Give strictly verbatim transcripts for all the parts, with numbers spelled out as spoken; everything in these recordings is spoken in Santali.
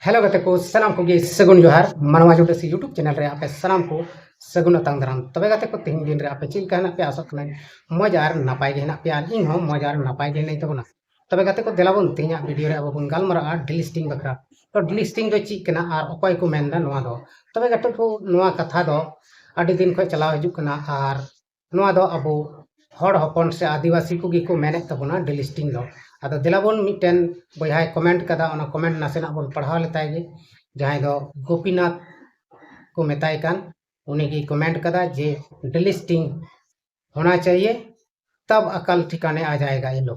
ᱦᱮᱞᱳ ᱜᱟᱛᱮ ᱠᱚ, ᱥᱟᱱᱟᱢ ᱠᱚᱜᱮ ᱥᱟᱹᱜᱩᱱ ᱡᱚᱦᱟᱨ᱾ ᱢᱟᱱᱣᱟ ᱡᱩᱰᱟᱹᱥᱤ YouTube ᱪᱮᱱᱮᱞ ᱨᱮ ᱟᱯᱮ ᱥᱟᱱᱟᱢ ᱠᱚ ᱥᱟᱹᱜᱩᱱ ᱟᱛᱟᱝ ᱫᱟᱨᱟᱢ᱾ ᱛᱚᱵᱮ ᱜᱟᱛᱮ ᱠᱚ, ᱛᱮᱦᱮᱧ ᱫᱤᱱ ᱨᱮ ᱟᱯᱮ ᱪᱮᱫ ᱞᱮᱠᱟ ᱦᱮᱱᱟᱜ ᱯᱮᱭᱟ? ᱟᱥᱚᱜ ᱠᱟᱹᱱᱟᱹᱧ ᱢᱚᱡᱽ ᱟᱨ ᱱᱟᱯᱟᱭ ᱜᱮ ᱦᱮᱱᱟᱜ ᱯᱮᱭᱟ, ᱟᱨ ᱤᱧ ᱦᱚᱸ ᱢᱚᱡᱽ ᱟᱨ ᱱᱟᱯᱟᱭ ᱜᱮ ᱦᱮᱱᱟᱹᱧ ᱛᱟᱵᱚᱱᱟ᱾ ᱛᱚᱵᱮ ᱜᱟᱛᱮ ᱠᱚ, ᱫᱮᱞᱟ ᱵᱚᱱ ᱛᱮᱦᱮᱧᱟᱜ ᱵᱷᱤᱰᱤᱭᱳ ᱨᱮ ᱟᱵᱚ ᱵᱚᱱ ᱜᱟᱞᱢᱟᱨᱟᱜᱼᱟ delisting ᱵᱟᱠᱷᱨᱟ᱾ ᱛᱚ delisting ᱫᱚ ᱪᱮᱫ ᱠᱟᱱᱟ ᱟᱨ ᱚᱠᱚᱭ ᱠᱚ ᱢᱮᱱᱫᱟ ᱱᱚᱣᱟ ᱫᱚ? ᱛᱚᱵᱮ ᱜᱟᱛᱮ ᱠᱚ, ᱱᱚᱣᱟ ᱠᱟᱛᱷᱟ ᱫᱚ ᱟᱹᱰᱤ ᱫᱤᱱ ᱠᱷᱚᱱ ᱪᱟᱞᱟᱣ ᱦᱤᱡᱩᱜ ᱠᱟᱱᱟ, ᱟᱨ ᱱᱚᱣᱟ ᱫᱚ ᱟᱵᱚ ᱦᱚᱲ ᱦᱚᱯᱚᱱ ᱥᱮ ᱟᱹᱫᱤᱵᱟᱹᱥᱤ ᱠᱚᱜᱮ ᱠᱚ ᱢᱮᱱᱮᱫ ᱛᱟᱵᱚᱱᱟ delisting ᱫᱚ᱾ ᱟᱫᱚ ᱫᱮᱞᱟ ᱵᱚᱱ, ᱢᱤᱫᱴᱮᱱ ᱵᱚᱭᱦᱟᱭ ᱠᱚᱢᱮᱱᱴ ᱠᱟᱫᱟ, ᱚᱱᱟ ᱠᱚᱢᱮᱱᱴ ᱱᱟᱥᱮᱱᱟᱜ ᱵᱚᱱ ᱯᱟᱲᱦᱟᱣ ᱞᱮᱛᱟᱭ ᱜᱮ, ᱡᱟᱦᱟᱸᱭ ᱫᱚ ᱜᱳᱯᱤᱱᱟᱛᱷ ᱠᱚ ᱢᱮᱛᱟᱭ ᱠᱟᱱ, ᱩᱱᱤ ᱜᱮ ᱠᱚᱢᱮᱱᱴ ᱠᱟᱫᱟ ᱡᱮ delisting ᱦᱳᱱᱟ ᱪᱟᱦᱤᱭᱮ, ᱛᱟᱵ ᱟᱠᱟᱞ ᱴᱷᱤᱠᱟᱱᱮ ᱟ ᱡᱟᱭᱮᱜᱟ ᱤᱞᱳ᱾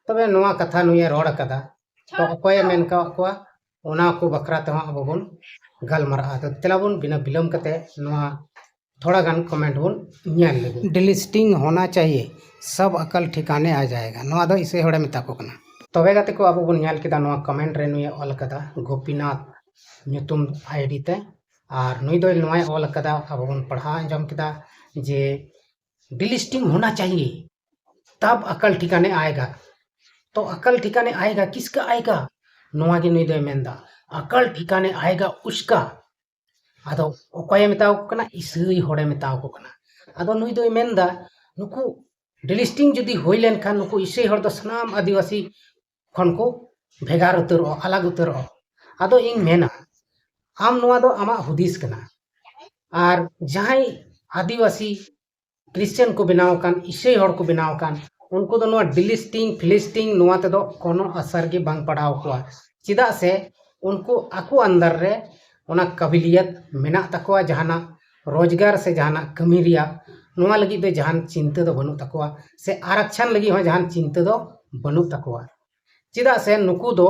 ᱛᱚᱵᱮ ᱱᱚᱣᱟ ᱠᱟᱛᱷᱟ ᱱᱩᱭᱮ ᱨᱚᱲ ᱠᱟᱫᱟ, ᱛᱚ ᱚᱠᱚᱭᱮ ᱢᱮᱱ ᱠᱟᱣᱟᱫ ᱠᱚᱣᱟ, ᱚᱱᱟ ᱠᱚ ᱵᱟᱠᱷᱨᱟ ᱛᱮᱦᱚᱸ ᱟᱵᱚ ᱵᱚᱱ ᱜᱟᱞᱢᱟᱨᱟᱜᱼᱟ᱾ ᱟᱫᱚ ᱫᱮᱞᱟ ᱵᱚᱱ ᱵᱤᱱᱟᱹ ᱵᱤᱞᱚᱢ ᱠᱟᱛᱮ ᱱᱚᱣᱟ ᱛᱷᱚᱲᱟ ᱜᱟᱱ ᱠᱚᱢᱮᱱᱴ ᱵᱚᱱ ᱧᱮᱞ ᱞᱮᱜᱮ᱾ delisting ᱦᱳᱱᱟ ᱪᱟᱦᱤᱭᱮ, ᱥᱟᱵ ᱟᱠᱟᱞ ᱴᱷᱤᱠᱟᱱᱮ ᱟ ᱡᱟᱭᱮᱜᱟ, ᱱᱚᱣᱟ ᱫᱚ ᱤᱥᱟᱹᱭ ᱦᱚᱲᱮ ᱢᱮᱛᱟ ᱠᱚ ᱠᱟᱱᱟ᱾ ᱛᱚᱵᱮ ᱜᱟᱛᱮ ᱠᱚ, ᱟᱵᱚ ᱵᱚᱱ ᱧᱮᱞ ᱠᱮᱫᱟ ᱱᱚᱣᱟ ᱠᱚᱢᱮᱱᱴ ᱨᱮ ᱱᱩᱭᱮ ᱚᱞ ᱠᱟᱫᱟ ᱜᱳᱯᱤᱱᱟᱛᱷ ᱧᱩᱛᱩᱢ ᱟᱭᱰᱤ ᱛᱮ, ᱟᱨ ᱱᱩᱭ ᱫᱚ ᱱᱚᱣᱟᱭ ᱚᱞ ᱠᱟᱫᱟ, ᱟᱵᱚ ᱵᱚᱱ ᱯᱟᱲᱦᱟᱣ ᱟᱸᱡᱚᱢ ᱠᱮᱫᱟ ᱡᱮ delisting ᱦᱳᱱᱟ ᱪᱟᱦᱤᱭᱮ, ᱛᱟᱵ ᱟᱠᱟᱞ ᱴᱷᱤᱠᱟᱱᱮ ᱟᱭᱮᱜᱟ᱾ ᱛᱚ ᱟᱠᱟᱞ ᱴᱷᱤᱠᱟᱱᱮ ᱟᱭᱮᱜᱟ, ᱠᱤᱥᱠᱟ ᱟᱭᱮᱜᱟ? ᱱᱚᱣᱟ ᱜᱮ ᱱᱩᱭ ᱫᱚᱭ ᱢᱮᱱᱫᱟ, ᱟᱠᱟᱞ ᱴᱷᱤᱠᱟᱱᱮ ᱟᱭᱮᱜᱟ ᱩᱥᱠᱟ᱾ ᱟᱫᱚ ᱚᱠᱚᱭᱮ ᱢᱮᱛᱟᱣ ᱠᱚ ᱠᱟᱱᱟ? ᱤᱥᱟᱹᱭ ᱦᱚᱲᱮ ᱢᱮᱛᱟᱣ ᱠᱚ ᱠᱟᱱᱟ᱾ ᱟᱫᱚ ᱱᱩᱭ ᱫᱚᱭ ᱢᱮᱱᱫᱟ, ᱱᱩᱠᱩ delisting ᱡᱩᱫᱤ ᱦᱩᱭ ᱞᱮᱱᱠᱷᱟᱱ ᱱᱩᱠᱩ ᱤᱥᱟᱹᱭ ᱦᱚᱲ ᱫᱚ ᱥᱟᱱᱟᱢ ᱟᱹᱫᱤᱵᱟᱹᱥᱤ ᱠᱷᱚᱱ ᱠᱚ ᱵᱷᱮᱜᱟᱨ ᱩᱛᱟᱹᱨᱚᱜᱼᱟ, ᱟᱞᱟᱜᱽ ᱩᱛᱟᱹᱨᱚᱜᱼᱟ᱾ ᱟᱫᱚ ᱤᱧ ᱢᱮᱱᱟ, ᱟᱢ ᱱᱚᱣᱟ ᱫᱚ ᱟᱢᱟᱜ ᱦᱩᱫᱤᱥ ᱠᱟᱱᱟ, ᱟᱨ ᱡᱟᱦᱟᱸᱭ ᱟᱹᱫᱤᱵᱟᱹᱥᱤ ᱠᱨᱤᱥᱪᱟᱱ ᱠᱚ ᱵᱮᱱᱟᱣ ᱟᱠᱟᱱ, ᱤᱥᱟᱹᱭ ᱦᱚᱲ ᱠᱚ ᱵᱮᱱᱟᱣ ᱟᱠᱟᱱ, ᱩᱱᱠᱩ ᱫᱚ ᱱᱚᱣᱟ delisting ᱯᱷᱤᱞᱤᱥᱴᱤᱝ ᱱᱚᱣᱟ ᱛᱮᱫᱚ ᱠᱳᱱᱳ ᱟᱥᱟᱨ ᱜᱮ ᱵᱟᱝ ᱯᱟᱲᱟᱣ ᱠᱚᱣᱟ᱾ ᱪᱮᱫᱟᱜ ᱥᱮ ᱩᱱᱠᱩ ᱟᱠᱚ ᱟᱱᱫᱟᱨ ᱨᱮ ᱚᱱᱟ ᱠᱟᱵᱤᱞᱤᱭᱟᱛ ᱢᱮᱱᱟᱜ ᱛᱟᱠᱚᱣᱟ, ᱡᱟᱦᱟᱱᱟᱜ ᱨᱳᱡᱽᱜᱟᱨ ᱥᱮ ᱡᱟᱦᱟᱱᱟᱜ ᱠᱟᱹᱢᱤ ᱨᱮᱭᱟᱜ, ᱱᱚᱣᱟ ᱞᱟᱹᱜᱤᱫ ᱫᱚ ᱡᱟᱦᱟᱱ ᱪᱤᱱᱛᱟᱹ ᱫᱚ ᱵᱟᱹᱱᱩᱜ ᱛᱟᱠᱚᱣᱟ, ᱥᱮ ᱟᱨᱟᱠᱪᱷᱟᱱ ᱞᱟᱹᱜᱤᱫ ᱦᱚᱸ ᱡᱟᱦᱟᱱ ᱪᱤᱱᱛᱟᱹ ᱫᱚ ᱵᱟᱹᱱᱩᱜ ᱛᱟᱠᱚᱣᱟ᱾ ᱪᱮᱫᱟᱜ ᱥᱮ ᱱᱩᱠᱩ ᱫᱚ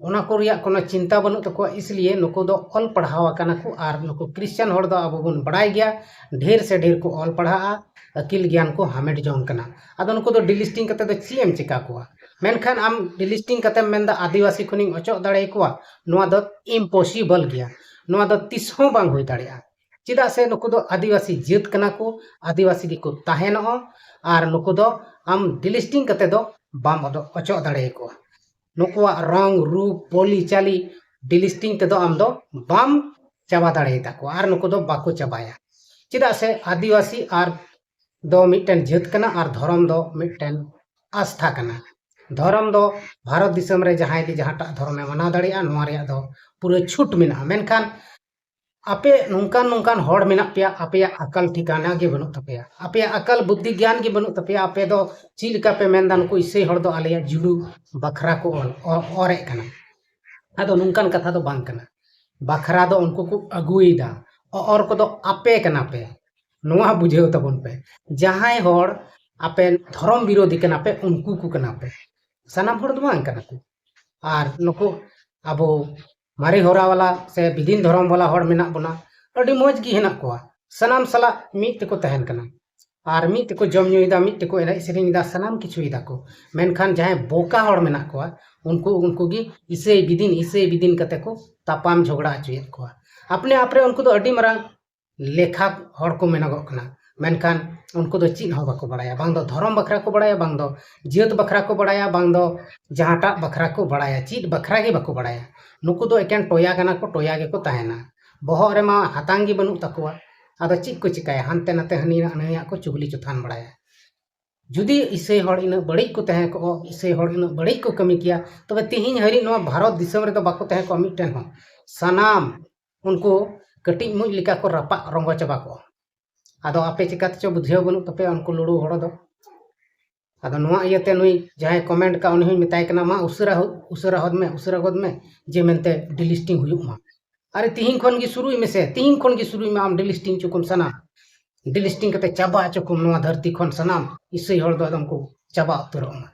ᱚᱱᱟ ᱠᱚ ᱨᱮᱭᱟᱜ ᱠᱳᱱᱳ ᱪᱤᱱᱛᱟ ᱵᱟᱹᱱᱩᱜ ᱛᱟᱠᱚᱣᱟ, ᱤᱥᱞᱤᱭᱮ ᱱᱩᱠᱩ ᱫᱚ ᱚᱞ ᱯᱟᱲᱦᱟᱣ ᱟᱠᱟᱱᱟ ᱠᱚ, ᱟᱨ ᱱᱩᱠᱩ ᱠᱨᱤᱥᱪᱟᱱ ᱦᱚᱲ ᱫᱚ ᱟᱵᱚ ᱵᱚᱱ ᱵᱟᱲᱟᱭ ᱜᱮᱭᱟ, ᱰᱷᱮᱨ ᱥᱮ ᱰᱷᱮᱨ ᱠᱚ ᱚᱞ ᱯᱟᱲᱦᱟᱜᱼᱟ, ᱟᱹᱠᱤᱞ ᱜᱮᱭᱟᱱ ᱠᱚ ᱦᱟᱢᱮᱴ ᱡᱚᱝ ᱠᱟᱱᱟ᱾ ᱟᱫᱚ ᱱᱩᱠᱩ ᱫᱚ delisting ᱠᱟᱛᱮ ᱫᱚ ᱪᱮᱫ ᱮᱢ ᱪᱮᱠᱟ ᱠᱚᱣᱟ? ᱢᱮᱱᱠᱷᱟᱱ ᱟᱢ delisting ᱠᱟᱛᱮᱢ ᱢᱮᱱᱫᱟ ᱟᱹᱫᱤᱵᱟᱹᱥᱤ ᱠᱷᱚᱱᱤᱧ ᱚᱪᱚᱜ ᱫᱟᱲᱮᱭᱟᱠᱚᱣᱟ, ᱱᱚᱣᱟ ᱫᱚ impossible ᱜᱮᱭᱟ, ᱱᱚᱣᱟ ᱫᱚ ᱛᱤᱥ ᱦᱚᱸ ᱵᱟᱝ ᱦᱩᱭ ᱫᱟᱲᱮᱭᱟᱜᱼᱟ᱾ ᱪᱮᱫᱟᱜ ᱥᱮ ᱱᱩᱠᱩ ᱫᱚ ᱟᱹᱫᱤᱵᱟᱹᱥᱤ ᱡᱟᱹᱛ ᱠᱟᱱᱟ ᱠᱚ, ᱟᱹᱫᱤᱵᱟᱹᱥᱤ ᱜᱮᱠᱚ ᱛᱟᱦᱮᱱᱚᱜᱼᱟ, ᱟᱨ ᱱᱩᱠᱩ ᱫᱚ ᱟᱢ delisting ᱠᱟᱛᱮ ᱫᱚ ᱵᱟᱢ ᱚᱫᱚ-, ᱚᱪᱚᱜ ᱫᱟᱲᱮᱭᱟᱠᱚᱣᱟ᱾ ᱱᱩᱠᱩᱣᱟᱜ ᱨᱚᱝ, ᱨᱩᱯ, ᱵᱳᱞᱤ, ᱪᱟᱹᱞᱤ, ᱰᱤᱞᱤᱥᱴᱤᱝ ᱛᱮᱫᱚ ᱟᱢ ᱫᱚ ᱵᱟᱢ ᱪᱟᱵᱟ ᱫᱟᱲᱮᱭᱟᱛᱟ ᱠᱚᱣᱟ, ᱟᱨ ᱱᱩᱠᱩ ᱫᱚ ᱵᱟᱠᱚ ᱪᱟᱵᱟᱭᱟ᱾ ᱪᱮᱫᱟᱜ ᱥᱮ ᱟᱹᱫᱤᱵᱟᱹᱥᱤ ᱟᱨ ᱫᱚ ᱢᱤᱫᱴᱮᱱ ᱡᱟᱹᱛ ᱠᱟᱱᱟ, ᱟᱨ ᱫᱷᱚᱨᱚᱢ ᱫᱚ ᱢᱤᱫᱴᱮᱱ ᱟᱥᱛᱷᱟ ᱠᱟᱱᱟ᱾ ᱫᱷᱚᱨᱚᱢ ᱫᱚ ᱵᱷᱟᱨᱚᱛ ᱫᱤᱥᱚᱢ ᱨᱮ ᱡᱟᱦᱟᱸᱭ ᱜᱮ ᱡᱟᱦᱟᱸᱴᱟᱜ ᱫᱷᱚᱨᱚᱢᱮ ᱢᱟᱱᱟᱣ ᱫᱟᱲᱮᱭᱟᱜᱼᱟ, ᱱᱚᱣᱟ ᱨᱮᱭᱟᱜ ᱫᱚ ᱯᱩᱨᱟᱹ ᱪᱷᱩᱴ ᱢᱮᱱᱟᱜᱼᱟ᱾ ᱢᱮᱱᱠᱷᱟᱱ ᱟᱯᱮ ᱱᱚᱝᱠᱟᱱ ᱱᱚᱝᱠᱟᱱ ᱦᱚᱲ ᱢᱮᱱᱟᱜ ᱯᱮᱭᱟ, ᱟᱯᱮᱭᱟᱜ ᱟᱠᱟᱞ ᱴᱷᱤᱠᱟᱱᱟ ᱜᱮ ᱵᱟᱹᱱᱩᱜ ᱛᱟᱯᱮᱭᱟ, ᱟᱯᱮᱭᱟᱜ ᱟᱠᱟᱞ ᱵᱩᱫᱽᱫᱷᱤ ᱜᱮᱭᱟᱱ ᱜᱮ ᱵᱟᱹᱱᱩᱜ ᱛᱟᱯᱮᱭᱟ᱾ ᱟᱯᱮ ᱫᱚ ᱪᱮᱫ ᱞᱮᱠᱟ ᱯᱮ ᱢᱮᱱᱫᱟ ᱱᱩᱠᱩ ᱤᱥᱟᱹᱭ ᱦᱚᱲ ᱫᱚ ᱟᱞᱮᱭᱟᱜ ᱡᱩᱞᱩ ᱵᱟᱠᱷᱨᱟ ᱠᱚ ᱚᱞ ᱚ- ᱚᱨᱮᱫ ᱠᱟᱱᱟ? ᱟᱫᱚ ᱱᱚᱝᱠᱟᱱ ᱠᱟᱛᱷᱟ ᱫᱚ ᱵᱟᱝ ᱠᱟᱱᱟ᱾ ᱵᱟᱠᱷᱨᱟ ᱫᱚ ᱩᱱᱠᱩ ᱠᱚ ᱟᱹᱜᱩᱭᱮᱫᱟ, ᱚ- ᱚᱨ ᱠᱚᱫᱚ ᱟᱯᱮ ᱠᱟᱱᱟ ᱯᱮ᱾ ᱱᱚᱣᱟ ᱵᱩᱡᱷᱟᱹᱣ ᱛᱟᱵᱚᱱ ᱯᱮ, ᱡᱟᱦᱟᱸᱭ ᱦᱚᱲ ᱟᱯᱮ ᱫᱷᱚᱨᱚᱢ ᱵᱤᱨᱳᱫᱷᱤ ᱠᱟᱱᱟ ᱯᱮ, ᱩᱱᱠᱩ ᱠᱚ ᱠᱟᱱᱟ ᱯᱮ᱾ ᱥᱟᱱᱟᱢ ᱦᱚᱲ ᱫᱚ ᱵᱟᱝ ᱠᱟᱱᱟ ᱠᱚ᱾ ᱟᱨ ᱱᱩᱠᱩ ᱟᱵᱚ ᱢᱟᱨᱮ ᱦᱚᱨᱟ ᱵᱟᱞᱟ ᱥᱮ ᱵᱤᱫᱤᱱ ᱫᱷᱚᱨᱚᱢ ᱵᱟᱞᱟ ᱦᱚᱲ ᱢᱮᱱᱟᱜ ᱵᱚᱱᱟ, ᱟᱹᱰᱤ ᱢᱚᱡᱽ ᱜᱮ ᱦᱮᱱᱟᱜ ᱠᱚᱣᱟ, ᱥᱟᱱᱟᱢ ᱥᱟᱞᱟᱜ ᱢᱤᱫ ᱛᱮᱠᱚ ᱛᱟᱦᱮᱱ ᱠᱟᱱᱟ, ᱟᱨ ᱢᱤᱫ ᱛᱮᱠᱚ ᱡᱚᱢ ᱧᱩᱭᱮᱫᱟ, ᱢᱤᱫ ᱛᱮᱠᱚ ᱮᱱᱮᱡ ᱥᱮᱨᱮᱧ ᱮᱫᱟ, ᱥᱟᱱᱟᱢ ᱠᱤᱪᱷᱩᱭ ᱫᱟᱠᱚ᱾ ᱢᱮᱱᱠᱷᱟᱱ ᱡᱟᱦᱟᱸᱭ ᱵᱚᱠᱟ ᱦᱚᱲ ᱢᱮᱱᱟᱜ ᱠᱚᱣᱟ, ᱩᱱᱠᱩ ᱩᱱᱠᱩ ᱜᱮ ᱤᱥᱟᱹᱭ ᱵᱤᱫᱤᱱ ᱤᱥᱟᱹᱭ ᱵᱤᱫᱤᱱ ᱠᱟᱛᱮ ᱠᱚ ᱛᱟᱯᱟᱢ ᱡᱷᱚᱜᱽᱲᱟ ᱦᱚᱪᱚᱭᱮᱫ ᱠᱚᱣᱟ᱾ ᱟᱯᱱᱮ ᱟᱯ ᱨᱮ ᱩᱱᱠᱩ ᱫᱚ ᱟᱹᱰᱤ ᱢᱟᱨᱟᱝ ᱞᱮᱠᱷᱟ ᱦᱚᱲ ᱠᱚ ᱢᱮᱱᱚᱜᱚᱜ ᱠᱟᱱᱟ, ᱢᱮᱱᱠᱷᱟᱱ ᱩᱱᱠᱩ ᱫᱚ ᱪᱮᱫ ᱦᱚᱸ ᱵᱟᱠᱚ ᱵᱟᱲᱟᱭᱟ᱾ ᱵᱟᱝ ᱫᱚ ᱫᱷᱚᱨᱚᱢ ᱵᱟᱠᱷᱨᱟ ᱠᱚ ᱵᱟᱲᱟᱭᱟ, ᱵᱟᱝ ᱫᱚ ᱡᱟᱹᱛ ᱵᱟᱠᱷᱨᱟ ᱠᱚ ᱵᱟᱲᱟᱭᱟ, ᱵᱟᱝ ᱫᱚ ᱡᱟᱦᱟᱸᱴᱟᱜ ᱵᱟᱠᱷᱨᱟ ᱠᱚ ᱵᱟᱲᱟᱭᱟ, ᱪᱮᱫ ᱵᱟᱠᱷᱨᱟ ᱜᱮ ᱵᱟᱠᱚ ᱵᱟᱲᱟᱭᱟ᱾ ᱱᱩᱠᱩ ᱫᱚ ᱮᱠᱮᱱ ᱴᱚᱭᱟ ᱠᱟᱱᱟ ᱠᱚ, ᱴᱚᱭᱟ ᱜᱮᱠᱚ ᱛᱟᱦᱮᱱᱟ᱾ ᱵᱚᱦᱚᱜ ᱨᱮᱢᱟ ᱦᱟᱛᱟᱝ ᱜᱮ ᱵᱟᱹᱱᱩᱜ ᱛᱟᱠᱚᱣᱟ, ᱟᱫᱚ ᱪᱮᱫ ᱠᱚ ᱪᱤᱠᱟᱹᱭᱟ? ᱦᱟᱱᱛᱮ ᱱᱟᱛᱮ ᱦᱟᱹᱱᱤᱭᱟᱜ ᱱᱟᱹᱭᱟᱜ ᱠᱚ ᱪᱩᱜᱽᱞᱤ ᱪᱚᱛᱷᱟᱱ ᱵᱟᱲᱟᱭᱟ᱾ ᱡᱩᱫᱤ ᱤᱥᱟᱹᱭ ᱦᱚᱲ ᱤᱱᱟᱹᱜ ᱵᱟᱹᱲᱤᱡ ᱠᱚ ᱛᱟᱦᱮᱸ ᱠᱚᱜᱼᱟ, ᱤᱥᱟᱹᱭ ᱦᱚᱲ ᱤᱱᱟᱹᱜ ᱵᱟᱹᱲᱤᱡ ᱠᱚ ᱠᱟᱹᱢᱤ ᱠᱮᱭᱟ, ᱛᱚᱵᱮ ᱛᱤᱦᱤᱧ ᱦᱟᱹᱨᱤᱡ ᱱᱚᱣᱟ ᱵᱷᱟᱨᱚᱛ ᱫᱤᱥᱚᱢ ᱨᱮᱫᱚ ᱵᱟᱠᱚ ᱛᱟᱦᱮᱸ ᱠᱚᱜᱼᱟ ᱢᱤᱫᱴᱮᱱ ᱦᱚᱸ᱾ ᱥᱟᱱᱟᱢ ᱩᱱᱠᱩ ᱠᱟᱹᱴᱤᱡ ᱢᱩᱡ ᱞᱮᱠᱟ ᱠᱚ ᱨᱟᱯᱟᱜ ᱨᱚᱸᱜᱚ ᱪᱟᱵᱟ ᱠᱚᱜᱼᱟ᱾ ᱟᱫᱚ ᱟᱯᱮ ᱪᱤᱠᱟᱹ ᱛᱮᱪᱚ ᱵᱩᱡᱷᱟᱹᱣ ᱵᱟᱹᱱᱩᱜ ᱛᱟᱯᱮᱭᱟ ᱩᱱᱠᱩ ᱞᱩᱲᱩ ᱦᱚᱲ ᱫᱚ᱾ ᱟᱫᱚ ᱱᱚᱣᱟ ᱤᱭᱟᱹᱛᱮ ᱱᱩᱭ ᱡᱟᱦᱟᱸᱭ ᱠᱚᱢᱮᱱᱴ ᱠᱟᱜ, ᱩᱱᱤ ᱦᱚᱸᱧ ᱢᱮᱛᱟᱭ ᱠᱟᱱᱟ, ᱢᱟ ᱩᱥᱟᱹᱨᱟ ᱦᱚ-, ᱩᱥᱟᱹᱨᱟ ᱦᱚᱫ ᱢᱮ, ᱩᱥᱟᱹᱨᱟ ᱜᱚᱫ ᱢᱮ, ᱡᱮ ᱢᱮᱱᱛᱮ ᱰᱤᱞᱤᱥᱴᱤᱝ ᱦᱩᱭᱩᱜ ᱢᱟ᱾ ᱟᱨᱮ, ᱛᱤᱦᱤᱧ ᱠᱷᱚᱱ ᱜᱮ ᱥᱩᱨᱩᱭ ᱢᱮᱥᱮ, ᱛᱤᱦᱤᱧ ᱠᱷᱚᱱ ᱜᱮ ᱥᱩᱨᱩᱭ ᱢᱮ ᱟᱢ ᱰᱤᱞᱤᱥᱴᱤᱝ ᱪᱚ ᱠᱚᱢ ᱥᱟᱱᱟᱢ᱾ ᱰᱤᱞᱤᱥᱴᱤᱝ ᱠᱟᱛᱮ ᱪᱟᱵᱟ ᱦᱚᱪᱚ ᱠᱚᱢ ᱱᱚᱣᱟ ᱫᱷᱟᱹᱨᱛᱤ ᱠᱷᱚᱱ ᱥᱟᱱᱟᱢ ᱤᱥᱟᱹᱭ ᱦᱚᱲ ᱫᱚ ᱮᱠᱫᱚᱢ ᱠᱚ ᱪᱟᱵᱟ ᱩᱛᱟᱹᱨᱚᱜ ᱢᱟ᱾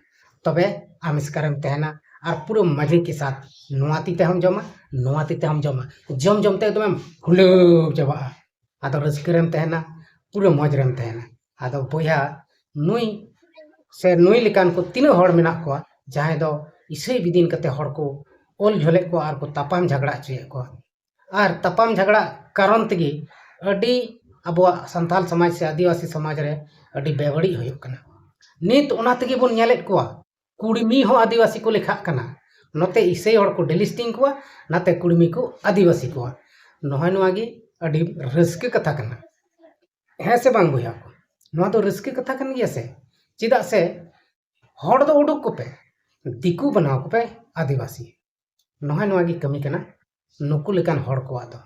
ᱛᱚᱵᱮ ᱟᱢ ᱮᱥᱠᱟᱨᱮᱢ ᱛᱟᱦᱮᱱᱟ᱾ ᱟᱨ ᱯᱩᱨᱟᱹ ᱢᱟᱡᱮ ᱠᱮ ᱥᱟᱛ ᱱᱚᱣᱟ ᱛᱤ ᱛᱮᱦᱚᱸᱢ ᱡᱚᱢᱟ, ᱱᱚᱣᱟ ᱛᱤ ᱛᱮᱦᱚᱸᱢ ᱡᱚᱢᱟ, ᱡᱚᱢ ᱡᱚᱢ ᱛᱮ ᱮᱠᱫᱚᱢᱮᱢ ᱯᱷᱩᱞᱟᱹᱣ ᱪᱟᱵᱟᱜᱼᱟ᱾ ᱟᱫᱚ ᱨᱟᱹᱥᱠᱟᱹ ᱨᱮᱢ ᱛᱟᱦᱮᱱᱟ, ᱯᱩᱨᱟᱹ ᱢᱚᱡᱽ ᱨᱮᱢ ᱛᱟᱦᱮᱱᱟ᱾ ᱟᱫᱚ ᱵᱚᱭᱦᱟ, ᱱᱩᱭ ᱥᱮ ᱱᱩᱭ ᱞᱮᱠᱟᱱ ᱠᱚ ᱛᱤᱱᱟᱹᱜ ᱦᱚᱲ ᱢᱮᱱᱟᱜ ᱠᱚᱣᱟ, ᱡᱟᱦᱟᱸᱭ ᱫᱚ ᱤᱥᱟᱹᱭ ᱵᱤᱫᱤᱱ ᱠᱟᱛᱮ ᱦᱚᱲ ᱠᱚ ᱚᱞ ᱡᱷᱚᱞᱮᱫ ᱠᱚᱣᱟ ᱟᱨ ᱠᱚ ᱛᱟᱯᱟᱢ ᱡᱷᱟᱜᱽᱲᱟ ᱦᱚᱪᱚᱭᱮᱫ ᱠᱚᱣᱟ᱾ ᱟᱨ ᱛᱟᱯᱟᱢ ᱡᱷᱟᱜᱽᱲᱟ ᱠᱟᱨᱚᱱ ᱛᱮᱜᱮ ᱟᱹᱰᱤ ᱟᱵᱚᱣᱟᱜ ᱥᱟᱱᱛᱟᱞ ᱥᱚᱢᱟᱡᱽ ᱥᱮ ᱟᱹᱫᱤᱵᱟᱹᱥᱤ ᱥᱚᱢᱟᱡᱽ ᱨᱮ ᱟᱹᱰᱤ ᱵᱮᱵᱟᱹᱲᱤᱡ ᱦᱩᱭᱩᱜ ᱠᱟᱱᱟ᱾ ᱱᱤᱛ ᱚᱱᱟ ᱛᱮᱜᱮ ᱵᱚᱱ ᱧᱮᱞᱮᱫ ᱠᱚᱣᱟ, ᱠᱩᱲᱢᱤ ᱦᱚᱸ ᱟᱹᱫᱤᱵᱟᱹᱥᱤ ᱠᱚ ᱞᱮᱠᱷᱟᱜ ᱠᱟᱱᱟ, ᱱᱚᱛᱮ ᱤᱥᱟᱹᱭ ᱦᱚᱲ ᱠᱚ ᱰᱤᱞᱤᱥᱴᱤᱝ ᱠᱚᱣᱟ, ᱱᱟᱛᱮ ᱠᱩᱲᱢᱤ ᱠᱚ ᱟᱹᱫᱤᱵᱟᱹᱥᱤ ᱠᱚᱣᱟ᱾ ᱱᱚᱜᱼᱚᱭ ᱱᱚᱣᱟ ᱜᱮ ᱟᱹᱰᱤ ᱨᱟᱹᱥᱠᱟᱹ ᱠᱟᱛᱷᱟ ᱠᱟᱱᱟ, ᱦᱮᱸ ᱥᱮ ᱵᱟᱝ ᱵᱚᱭᱦᱟ ᱠᱚ? ᱱᱚᱣᱟ ᱫᱚ ᱨᱟᱹᱥᱠᱟᱹ ᱠᱟᱛᱷᱟ ᱠᱟᱱ ᱜᱮᱭᱟ ᱥᱮ? ᱪᱮᱫᱟᱜ ᱥᱮ ᱦᱚᱲ ᱫᱚ ᱩᱰᱩᱠ ᱠᱚᱯᱮ, ᱫᱤᱠᱩ ᱵᱮᱱᱟᱣ ᱠᱚᱯᱮ ᱟᱹᱫᱤᱵᱟᱹᱥᱤ᱾ ᱱᱚᱜᱼᱚᱭ ᱱᱚᱣᱟ ᱜᱮ ᱠᱟᱹᱢᱤ ᱠᱟᱱᱟ ᱱᱩᱠᱩ ᱞᱮᱠᱟᱱ ᱦᱚᱲ ᱠᱚᱣᱟᱜ ᱫᱚ᱾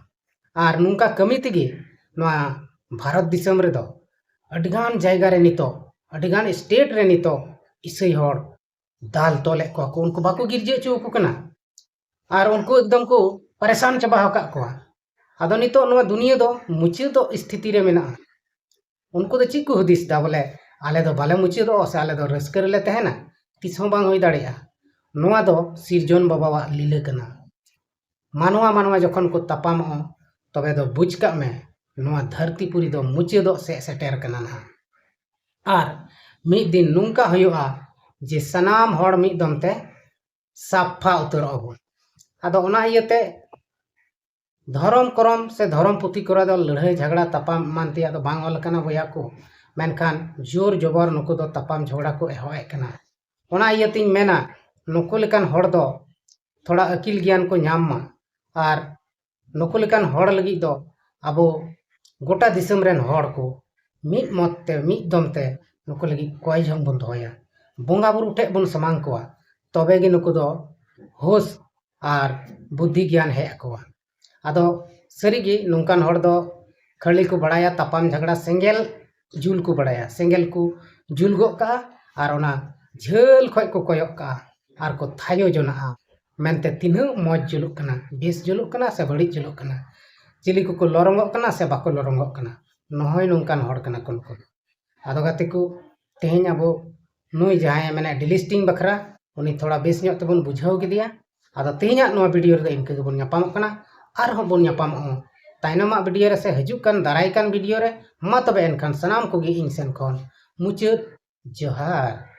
ᱟᱨ ᱱᱚᱝᱠᱟ ᱠᱟᱹᱢᱤ ᱛᱮᱜᱮ ᱱᱚᱣᱟ ᱵᱷᱟᱨᱚᱛ ᱫᱤᱥᱚᱢ ᱨᱮᱫᱚ ᱟᱹᱰᱤᱜᱟᱱ ᱡᱟᱭᱜᱟ ᱨᱮ ᱱᱤᱛᱚᱜ, ᱟᱹᱰᱤᱜᱟᱱ ᱥᱴᱮᱴ ᱨᱮ ᱱᱤᱛᱚᱜ ᱤᱥᱟᱹᱭ ᱦᱚᱲ ᱫᱟᱞ ᱛᱚᱞᱮᱫ ᱠᱚᱣᱟ ᱠᱚ, ᱩᱱᱠᱩ ᱵᱟᱠᱚ ᱜᱤᱨᱡᱟᱹ ᱦᱚᱪᱚ ᱟᱠᱚ ᱠᱟᱱᱟ᱾ ᱟᱨ ᱩᱱᱠᱩ ᱮᱠᱫᱚᱢ ᱠᱚ ᱯᱟᱨᱮᱥᱟᱱ ᱪᱟᱵᱟ ᱟᱠᱟᱫ ᱠᱚᱣᱟ᱾ ᱟᱫᱚ ᱱᱤᱛᱚᱜ ᱱᱚᱣᱟ ᱫᱩᱱᱤᱭᱟᱹ ᱫᱚ ᱢᱩᱪᱟᱹᱫᱚᱜ ᱥᱛᱷᱤᱛᱤ ᱨᱮ ᱢᱮᱱᱟᱜᱼᱟ᱾ ᱩᱱᱠᱩ ᱫᱚ ᱪᱮᱫ ᱠᱚ ᱦᱩᱫᱤᱥ ᱮᱫᱟ? ᱵᱚᱞᱮ ᱟᱞᱮ ᱫᱚ ᱵᱟᱞᱮ ᱢᱩᱪᱟᱹᱫᱚᱜᱼᱟ ᱥᱮ ᱟᱞᱮ ᱫᱚ ᱨᱟᱹᱥᱠᱟᱹ ᱨᱮᱞᱮ ᱛᱟᱦᱮᱱᱟ? ᱛᱤᱥ ᱦᱚᱸ ᱵᱟᱝ ᱦᱩᱭ ᱫᱟᱲᱮᱭᱟᱜᱼᱟ᱾ ᱱᱚᱣᱟ ᱫᱚ ᱥᱤᱨᱡᱚᱱ ᱵᱟᱵᱟᱣᱟᱜ ᱞᱤᱞᱟᱹ ᱠᱟᱱᱟ᱾ ᱢᱟᱱᱣᱟ ᱢᱟᱱᱣᱟ ᱡᱚᱠᱷᱚᱱ ᱠᱚ ᱛᱟᱯᱟᱢᱚᱜᱼᱟ, ᱛᱚᱵᱮ ᱫᱚ ᱵᱩᱡᱽ ᱠᱟᱜ ᱢᱮ, ᱱᱚᱣᱟ ᱫᱷᱟᱹᱨᱛᱤ ᱯᱩᱨᱤ ᱫᱚ ᱢᱩᱪᱟᱹᱫᱚᱜ ᱥᱮᱫ ᱥᱮᱴᱮᱨ ᱠᱟᱱᱟ ᱱᱟᱦᱟᱜ᱾ ᱟᱨ ᱢᱤᱫ ᱫᱤᱱ ᱱᱚᱝᱠᱟ ᱦᱩᱭᱩᱜᱼᱟ ᱡᱮ ᱥᱟᱱᱟᱢ ᱦᱚᱲ ᱢᱤᱫ ᱫᱚᱢ ᱛᱮ ᱥᱟᱯᱷᱟ ᱩᱛᱟᱹᱨᱚᱜ ᱟᱵᱚᱱ᱾ ᱟᱫᱚ ᱚᱱᱟ ᱤᱭᱟᱹᱛᱮ ᱫᱷᱚᱨᱚᱢ ᱠᱚᱨᱚᱢ ᱥᱮ ᱫᱷᱚᱨᱚᱢ ᱯᱩᱛᱷᱤ ᱠᱚᱨᱮ ᱫᱚ ᱞᱟᱹᱲᱦᱟᱹᱭ ᱡᱷᱟᱜᱽᱲᱟ ᱛᱟᱯᱟᱢ ᱮᱢᱟᱱ ᱛᱮᱭᱟᱜ ᱫᱚ ᱵᱟᱝ ᱚᱞ ᱟᱠᱟᱱᱟ ᱵᱚᱭᱦᱟ ᱠᱚ, ᱢᱮᱱᱠᱷᱟᱱ ᱡᱳᱨ ᱡᱚᱵᱚᱨ ᱱᱩᱠᱩ ᱫᱚ ᱛᱟᱯᱟᱢ ᱡᱷᱚᱜᱽᱲᱟ ᱠᱚ ᱮᱦᱚᱵ ᱮᱫ ᱠᱟᱱᱟ᱾ ᱚᱱᱟ ᱤᱭᱟᱹᱛᱤᱧ ᱢᱮᱱᱟ, ᱱᱩᱠᱩ ᱞᱮᱠᱟᱱ ᱦᱚᱲ ᱫᱚ ᱛᱷᱚᱲᱟ ᱟᱹᱠᱤᱞ ᱜᱮᱭᱟᱱ ᱠᱚ ᱧᱟᱢ ᱢᱟ, ᱟᱨ ᱱᱩᱠᱩ ᱞᱮᱠᱟᱱ ᱦᱚᱲ ᱞᱟᱹᱜᱤᱫ ᱫᱚ ᱟᱵᱚ ᱜᱚᱴᱟ ᱫᱤᱥᱚᱢ ᱨᱮᱱ ᱦᱚᱲ ᱠᱚ ᱢᱤᱫ ᱢᱚᱛ ᱛᱮ, ᱢᱤᱫ ᱫᱚᱢ ᱛᱮ ᱱᱩᱠᱩ ᱞᱟᱹᱜᱤᱫ ᱠᱚᱭ ᱡᱚᱝ ᱵᱚᱱ ᱫᱚᱦᱚᱭᱟ, ᱵᱚᱸᱜᱟ ᱵᱩᱨᱩ ᱴᱷᱮᱡ ᱵᱚᱱ ᱥᱟᱢᱟᱝ ᱠᱚᱣᱟ, ᱛᱚᱵᱮ ᱜᱮ ᱱᱩᱠᱩ ᱫᱚ ᱦᱩᱥ ᱟᱨ ᱵᱩᱫᱽᱫᱷᱤ ᱜᱮᱭᱟᱱ ᱦᱮᱡ ᱟᱠᱚᱣᱟ᱾ ᱟᱫᱚ ᱥᱟᱹᱨᱤᱜᱮ ᱱᱚᱝᱠᱟᱱ ᱦᱚᱲ ᱫᱚ ᱠᱷᱟᱹᱞᱤ ᱠᱚ ᱵᱟᱲᱟᱭᱟ ᱛᱟᱯᱟᱢ ᱡᱷᱟᱜᱽᱲᱟ, ᱥᱮᱸᱜᱮᱞ ᱡᱩᱞ ᱠᱚ ᱵᱟᱲᱟᱭᱟ, ᱥᱮᱸᱜᱮᱞ ᱠᱚ ᱡᱩᱞ ᱜᱚᱫ ᱠᱟᱜᱼᱟ ᱟᱨ ᱚᱱᱟ ᱡᱷᱟᱹᱞ ᱠᱷᱚᱡ ᱠᱚ ᱠᱚᱭᱚᱜ ᱠᱟᱜᱼᱟ ᱟᱨ ᱠᱚ ᱛᱷᱟᱭᱚ ᱡᱚᱱᱟᱜᱼᱟ ᱢᱮᱱᱛᱮ ᱛᱤᱱᱟᱹᱜ ᱢᱚᱡᱽ ᱡᱩᱞᱩᱜ ᱠᱟᱱᱟ, ᱵᱮᱥ ᱡᱩᱞᱩᱜ ᱠᱟᱱᱟ ᱥᱮ ᱵᱟᱹᱲᱤᱡ ᱡᱩᱞᱩᱜ ᱠᱟᱱᱟ, ᱪᱤᱞᱤ ᱠᱚᱠᱚ ᱞᱚᱨᱚᱝᱚᱜ ᱠᱟᱱᱟ ᱥᱮ ᱵᱟᱠᱚ ᱞᱚᱨᱚᱝᱚᱜ ᱠᱟᱱᱟ᱾ ᱱᱚᱜᱼᱚᱭ ᱱᱚᱝᱠᱟᱱ ᱦᱚᱲ ᱠᱟᱱᱟ ᱠᱚ ᱱᱩᱠᱩ ᱫᱚ᱾ ᱟᱫᱚ ᱜᱟᱛᱮ ᱠᱚ, ᱛᱮᱦᱮᱧ ᱟᱵᱚ ᱱᱩᱭ ᱡᱟᱦᱟᱸᱭ ᱢᱮᱱᱮᱫ ᱰᱤᱞᱤᱥᱴᱤᱝ ᱵᱟᱠᱷᱨᱟ, ᱩᱱᱤ ᱛᱷᱚᱲᱟ ᱵᱮᱥ ᱧᱚᱜ ᱛᱮᱵᱚᱱ ᱵᱩᱡᱷᱟᱹᱣ ᱠᱮᱫᱮᱭᱟ᱾ ᱟᱫᱚ ᱛᱮᱦᱮᱧᱟᱜ ᱱᱚᱣᱟ ᱵᱷᱤᱰᱤᱭᱳ ᱨᱮᱫᱚ ᱤᱱᱠᱟᱹ ᱜᱮᱵᱚᱱ ᱧᱟᱯᱟᱢᱚᱜ ᱠᱟᱱᱟ᱾ ᱟᱨᱦᱚᱸ ᱵᱚᱱ ᱧᱟᱯᱟᱢᱚᱜᱼᱟ ᱛᱟᱭᱱᱚᱢᱟᱜ ᱵᱷᱤᱰᱤᱭᱳ ᱨᱮ ᱥᱮ ᱦᱤᱡᱩᱜ ᱠᱟᱱ ᱫᱟᱨᱟᱭ ᱠᱟᱱ ᱵᱷᱤᱰᱤᱭᱳ ᱨᱮ᱾ ᱢᱟ ᱛᱚᱵᱮ ᱮᱱᱠᱷᱟᱱ ᱥᱟᱱᱟᱢ ᱠᱚᱜᱮ ᱤᱧ ᱥᱮᱱ ᱠᱷᱚᱱ ᱢᱩᱪᱟᱹᱫ ᱡᱚᱦᱟᱨ᱾